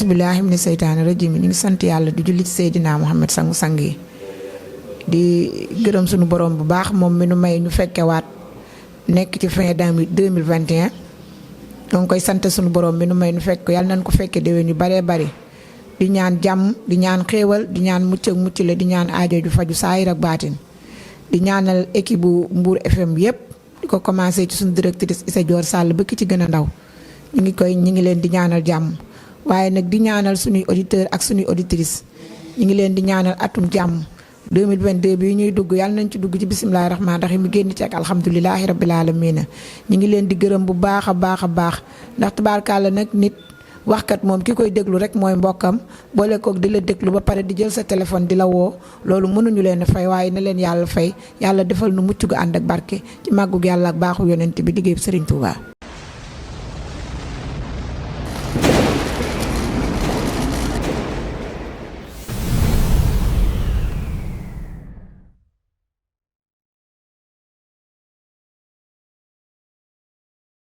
aasbillahi mina seytaani rajim ñu ngi sant yàlla di julli ci Seydina Muhammad sangu-sang yi di gërëm suñu borom bu baax moom mi nu may ñu fekkewaat nekk ci fin 2021 ñoo ngi koy sant suñu borom mi nu may ñu fekk yàlla nañ ko fekke déwén yu baree bari di ñaan jàmm di ñaan xéewal di ñaan mucc ak mucc la di ñaan aajo ju faju saayir ak baatin di ñaanal équipe bu Mbour FM yépp di ko commencé ci suñu directrice Issa Dior Sall ba ki ci gën a ndaw ñu ngi leen di ñaanal jàmm waaye nag di ñaanal suñuy auditeur ak suñuy auditrice ñu ngi leen di ñaanal atum jàmm 2022 bi ñuy dugg yàlla nañ ci dugg ci bisimilahi rahmaani rahim mi génn ci ak alhamdulilahi rabbil alamina ñu ngi leen di gërëm bu baax a baax ndax tabaarkàlla nag nit waxkat moom ki koy déglu rek mooy mbokkam boole koog di la déglu ba pare di jël sa téléphone di la woo loolu mënuñu leen a fay waaye na leen yàlla fay yàlla defal nu mucc gu ànd ak barke ci màggug yàlla ak baaxu yonent bi liggéey Serigne Touba.